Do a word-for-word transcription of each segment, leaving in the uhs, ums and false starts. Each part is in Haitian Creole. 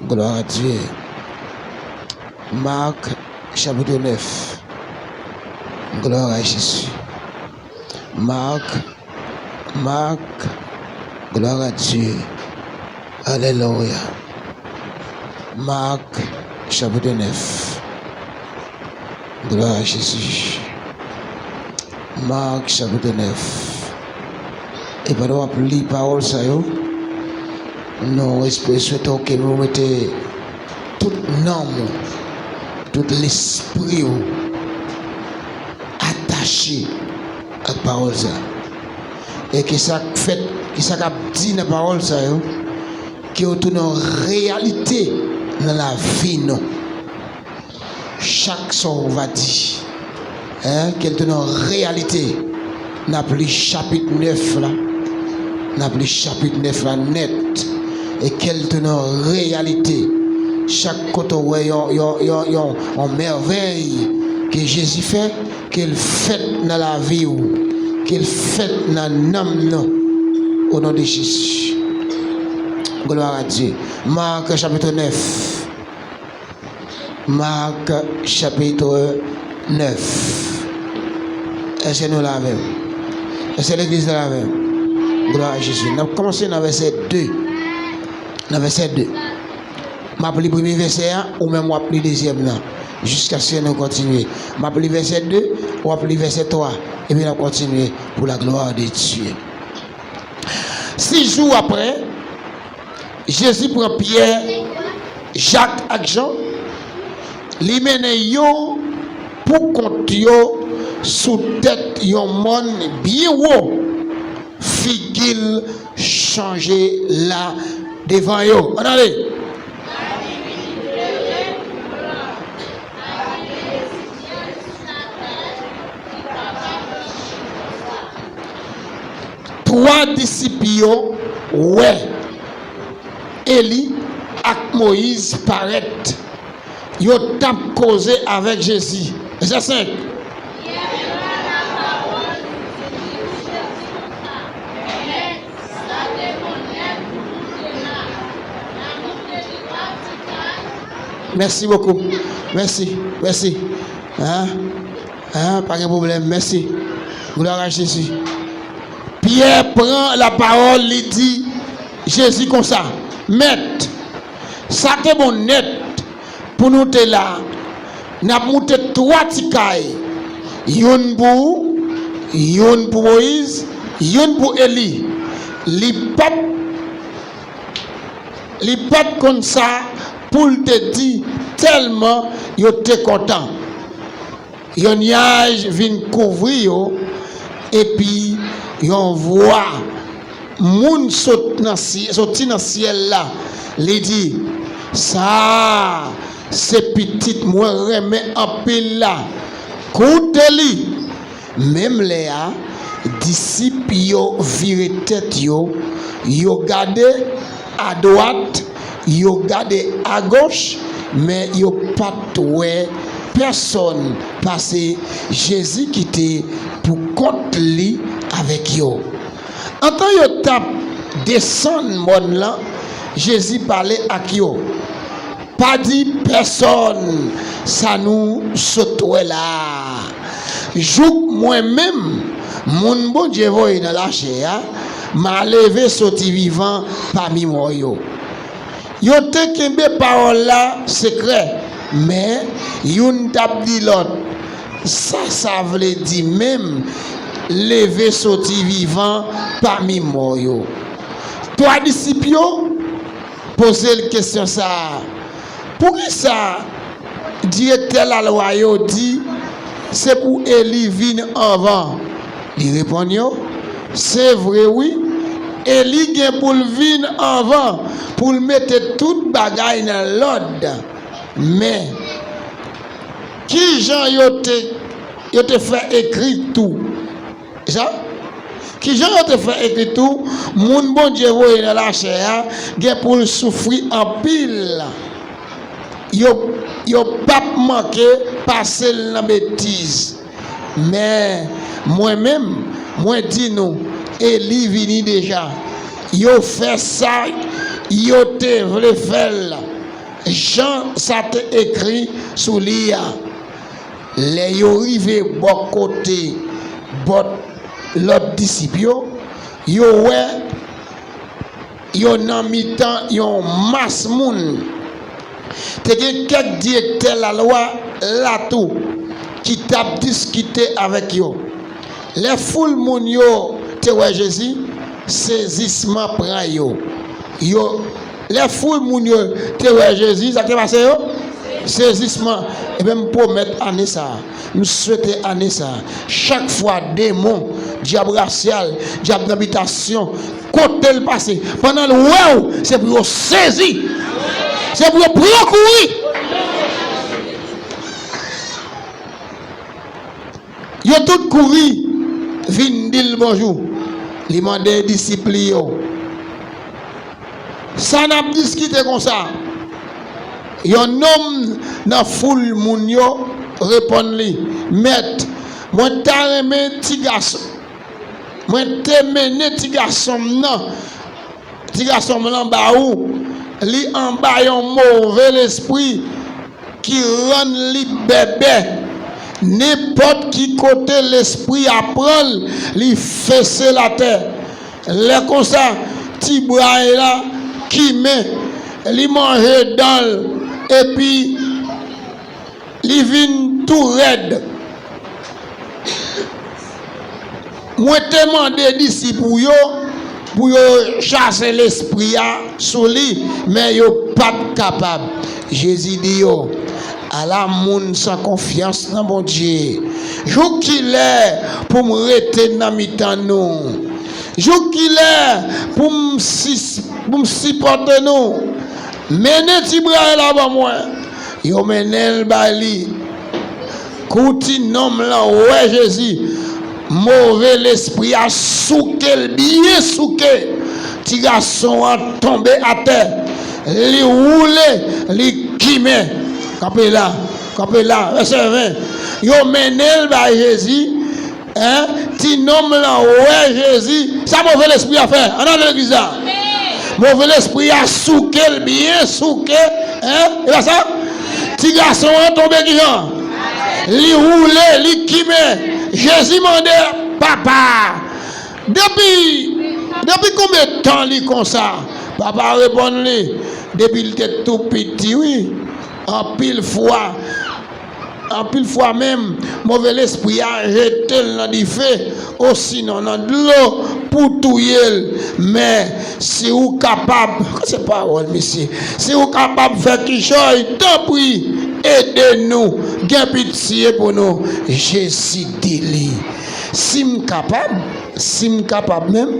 Gloire à Dieu. Marc, chapitre neuf. Gloire à Jésus. Marc, Marc, gloire à Dieu. Alléluia. Marc, chapitre neuf. Gloire à Jésus. Marc, chapitre neuf. E pandan w ap li pawòl sa yo, nou espere swete w ke nou mete tout nanm ou, tout lespri w atache ak pawòl sa. E ke sa k fèt, ke sa k ap di nan pawòl sa yo, ke yo tounen yon reyalite nan lavi nou. Chak sa w va di, en, ke l tounen yon reyalite. N ap li chapit nèf la. N ap li chapit nèf la nèt. E ke l tounen yon reyalite. Chak kote w wè yon, yon, yon, yon, yon mèvèy ke Jezi fè, ke l fèt nan lavi w, ke l fèt nan nanm nou. O non de Jezi. Gloire à Dieu. Marc chapitre neuf. Marc chapitre neuf. Èske nou la avè m? Èske legliz la avè m? Gloire à Jésus. N ap kòmanse nan vèsè de. Nan vèsè de. M ap li premye vèsè a, ou menm w ap li dezyèm nan, jiskaske nou kontinye. M ap li vèsè de, w ap li vèsè twa, epi n ap kontinye pour la gloire de Dieu. Sis jou apre, Jezi pran Pyè, Jak ak Jan, li mennen yo pou kont yo sou tèt yon mòn byen wo. Figi l chanje la devan yo. Ann ale. Twa disip yo wè Eli ak Moyiz parèt. Yo t ap koze avèk Jezi. Vèsè senk. Mèsi bokou. Mèsi. Mèsi. Hein? Hein? Pa gen pwoblèm. Mèsi. Gloire à Jésus. Pyè pran lapawòl, li di Jezi konsa, Mèt, sa te bon nèt pou nou te la. N ap moute twa ti kay, youn pou ou, youn pou Moyiz, youn pou Eli. Li pa t, li pa t konn sa pou l te di, tèlman yo te kontan. Yon nyaj vin kouvri yo, epi yon vwa moun sot nan sy-, soti nan syèl la. Li di, sa a se pitit mwen renmen anpil la. Koute li. Menm lè a, disip yo vire tèt yo, yo gade adwat, yo gade agoch, men yo pa t wè pèsonn pase Jezi ki te pou kont li avèk yo. Antan yo t ap desann mòn lan, Jezi pale ak yo, pa di pèsonn sa nou sot wè la a, jouk mwen menm, moun Bondye voye nan lachè a, m a leve soti vivan pami mò yo. Yo te kenbe pawòl la sekrè, men youn t ap di lòt, sa sa vle di menm, leve soti vivan pami mò yo? Twa disip yo poze l kesyon sa a, poukisa direktè lalwa yo di se pou Eli vin anvan? Li reponn yo, se vre wi, Eli gen pou l vin anvan pou l mete tout bagay nan lòd. Men, ki jan yo te, yo te fè ekri tou? Sa? Ki jan yo te fè ekri tou, moun Bondye voye nan lachè a gen pou l soufri anpil. Yo, yo p ap manke pase l nan betiz. Men, mwen menm, mwen di nou, Eli vini deja. Yo fè sa yo te vle fè l. jan sa te ekri sou li a. Lè yo rive bò kote bò lòt disip yo, yo wè yo nan mitan yon mas moun. Te gen kèk direktè lalwa la tou ki t ap diskite avèk yo. Lè foul moun yo te wè Jezi, sezisman pran yo. Yo, lè foul moun yo te wè Jezi, sa k te pase yo? Sezisman. Ebyen, m pwomèt ane sa a, m swete ane sa a, chak fwa demon, dyab rasyal, dyab nan bitasyon, kote l pase, pandan l wè w, se pou yo sezi. Se pou yo pran kouri. Yo tout kouri vin di l bonjou. Li mande disip li yo, "Sa n ap diskite konsa?" Yon nonm nan foul moun yo reponn li, "Mèt, mwen ta renmen ti gason, mwen te mennen ti gason m nan, ti gason m lan ba ou. Li anba yon move lespri ki rann li bèbè. Nenpòt ki kote lespri a pran l, li fese l atè. Lè konsa, ti bra l la kimen, li manje dan l, epi li vin tou rèd. Mwen te mande disip ou yo pou yo chase lespri a sou li, men yo pa t kapab." Jezi di yo, "Ala moun san konfyans nan Bondye! Jouk kilè pou m rete nan mitan nou? Jouk kilè pou m sis-, pou m sipòte nou? Mennen ti bra l la ban mwen." Yo mennen l bay li. Kou ti nonm lan wè Jezi, move lespri a souke l byen souke. Ti gason an tonbe atè. Li woule, li kimen. Kanpe la, kanpe la. Vèsè ven. Yo mennen l bay Jezi. Hein? Ti nonm lan wè Jezi. Sa move lespri a fè? Ann ale legliz la. Move lespri a souke l byen souke. Hein? E pa sa? Ti gason an tonbe kijan? Li woule, li kimen. Jezi mande, "Papa, depi, depi konbyen tan li konsa?" Papa reponn li, "Depi l te tou piti, wi. Anpil fwa, anpil fwa menm, move lespri a jete l nan dife, osinon nan dlo pou touye l. Men, si ou kapab," se pawòl, mesye, "si ou kapab fè kichòy, tanpri, ede nou, gen pitye pou nou." Jezi di li, "Si m kapab, si m kapab menm,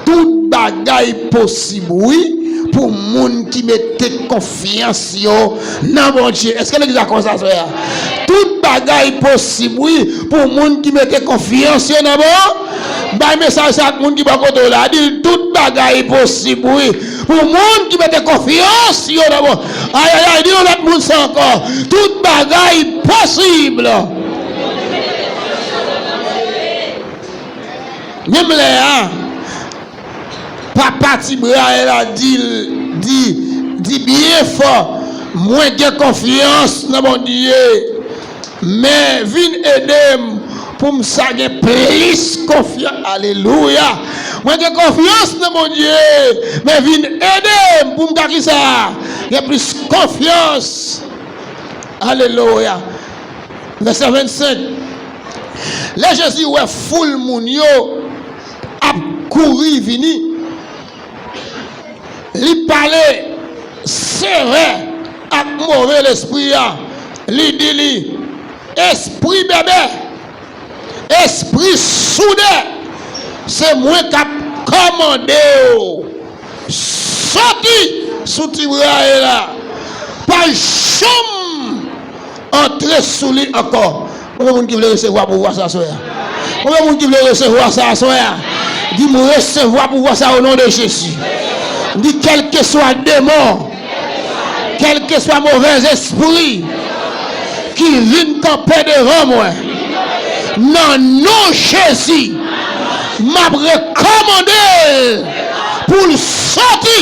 tout bagay posib, wi, pou moun ki mete konfyans yo nan Bondye." Èske legliz la konsa aswè a? Tout bagay posib, wi, pou moun ki mete konfyans yo nan Bondye. Bay mesaj sa ak moun ki bò kote w la. Di l, "Tout bagay posib, wi, pou moun ki mete konfyans yo nan Bondye." Ayayay, di yon lòt moun sa ankò. "Tout bagay posib." Menm lè a, papa ti bra la di, di, di byen fò, "Mwen gen konfyans nan Bondye, men vin ede m pou m sa gen plis konfyans." Alelouya! "Mwen gen konfyans nan Bondye, men vin ede m pou m ka kisa? Gen plis konfyans." Alelouya! Vèsè vennsenk. Lè Jezi wè foul moun yo ap kouri vini, li pale sevè ak move lespri a. Li di li, "Espri bèbè, espri soudè, se mwen k ap kòmande w. Soti sou ti bra la. Pa janm antre sou li ankò." Konbyen moun ki vle resevwa pouvwa sa aswè a? Konbyen moun ki vle resevwa sa aswè a? Di, "M resevwa pouvwa sa o non de Jezi." Di, "Kèlkeswa demon, kèlkeswa movèz espri ki vin kanpe devan mwen, nan non Jezi, m ap rekòmande l pou l soti."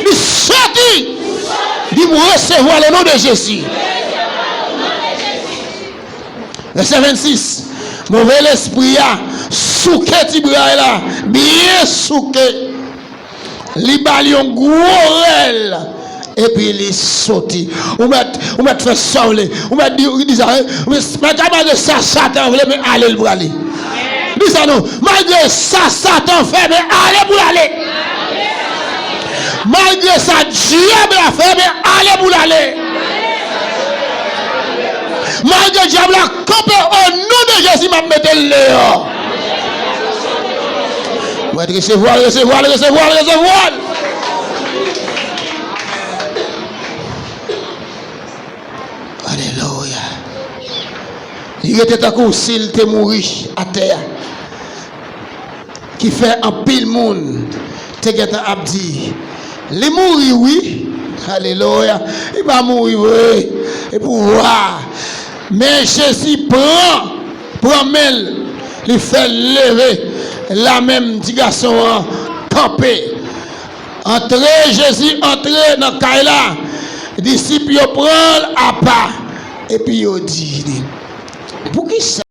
Li soti. Resevwa l o non de Jezi. Vèsè vennsis. Move lespri a souke ti bray la, byen souke. Li ba li yon gwo rèl, epi li soti. Ou mèt, ou mèt fè sa w vle. Ou mèt di, di sa, wi. Ou mèt, mèt malgre sa Satan vle, men ale l prale. Di sa non. Malgre sa Satan fè, men ale pou l ale. Malgre sa dyab la fè, men ale pou l ale. Malgre dyab la kanpe, o non de Jezi, m ap mete l deyò. Mwen resevwa l, resevwa l, resevwa l, resevwa l. Alelouya. Li rete tankou si l te mouri atè a. Ki fè anpil moun te gentan ap di, li mouri wi. Alelouya. Li pa mouri vre. E pou vwa. Men Jezi pran, pran men l, li fè l leve. La menm ti gason an kanpe. Antre, Jezi antre nan kay la. Disip yo pran l apa. Epi yo di li, poukisa